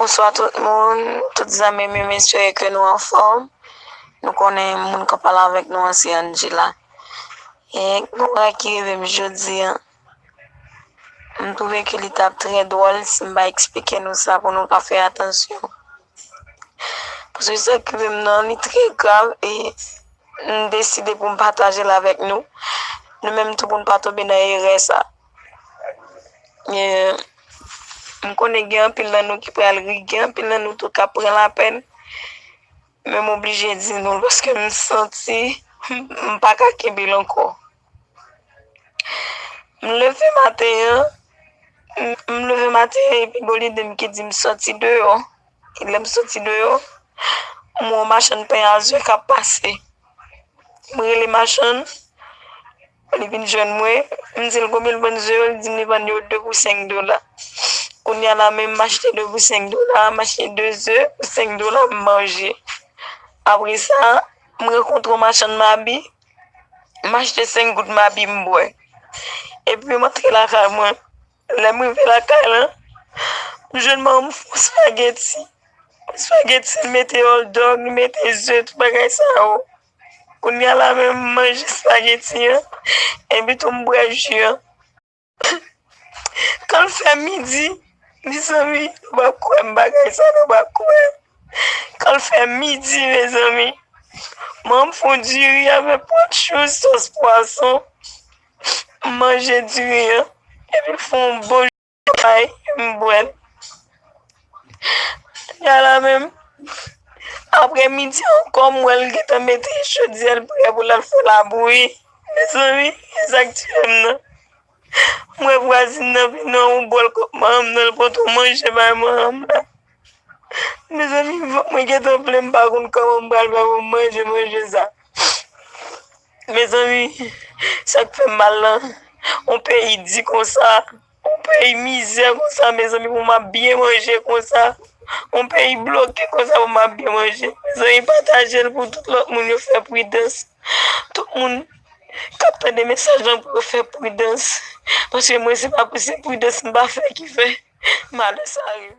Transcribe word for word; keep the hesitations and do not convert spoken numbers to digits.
Bonswa tout moun, tout zanmi m yo, m espere ke nou anfòm. Nou konnen moun k ap pale avèk nou an se Angela. E yon bagay ki rive m jodi a, m twouve ke li t ap trè dwòl si m pa eksplike nou sa pou nou ka fè atansyon. Paske sa k rive m nan, li trè grav e m deside pou m pataje l avèk nou. Nou menm tou pou n pa tonbe nan erè sa. E, m konnen gen anpil nan nou ki pral ri, gen anpil nan nou tou k ap pran lapèn. Men m oblije di nou l paske m santi m pa ka kenbe l ankò. M leve maten an, m, m leve maten an epi gon lide m ki di m sòti deyò. E lè m sòti deyò, m wè yon machann pen a zye k ap pase. M rele machann, li vin jwenn mwen. M di l konbyen l vann zye yo, li di m li vann yo de pou senk dola. Kounye a la menm, m achte de pou senk dola, m achte de zye pou senk dola, m manje. Apre sa, m rankontre yon machann mabi, m achte senk gout mabi, m bwè. Epi m antre lakay mwen. Lè m rive lakay la, m jwenn manman m fè yon espageti. Espageti, li mete hot dog, li mete ze, tout bagay sa yo. Kounye a la menm, m manje espageti an, epi tou m bwè ji an. Kan l fè midi, mezanmi, nou p ap kwè m bagay sa, nou p ap kwè. Kan l fè midi, mezanmi, manman m fè yon diri avèk pwat chou, sòs pwason. M manje diri an, epi l fè yon bon kay, m bwè l. Kounye a la menm, aprè midi ankò, m wè l gentan mete chodyè l prè pou l al fè labouyi. Mezanmi, e sa k tiye m nan. M wè vwazin nan vin nan yon bòl kòk manman m nan, l pote yon manje bay manman m la. Mezanmi, vant mwen gentan plen, m pa konn kòman m pral fè pou m manje manje sa. Mezanmi, sa k fè m mal lan, yon peyi di konsa, yon peyi mizè konsa, mezanmi, pou m ap byen manje konsa, yon peyi bloke konsa pou m ap byen manje. Mezanmi, pataje l pou tout lòt moun yo fè pridans. Tout moun k ap tande mesaj lan pou yo fè pridans. Paske mwen, se pa pou se pridans m pa fè ki fè malè sa rive.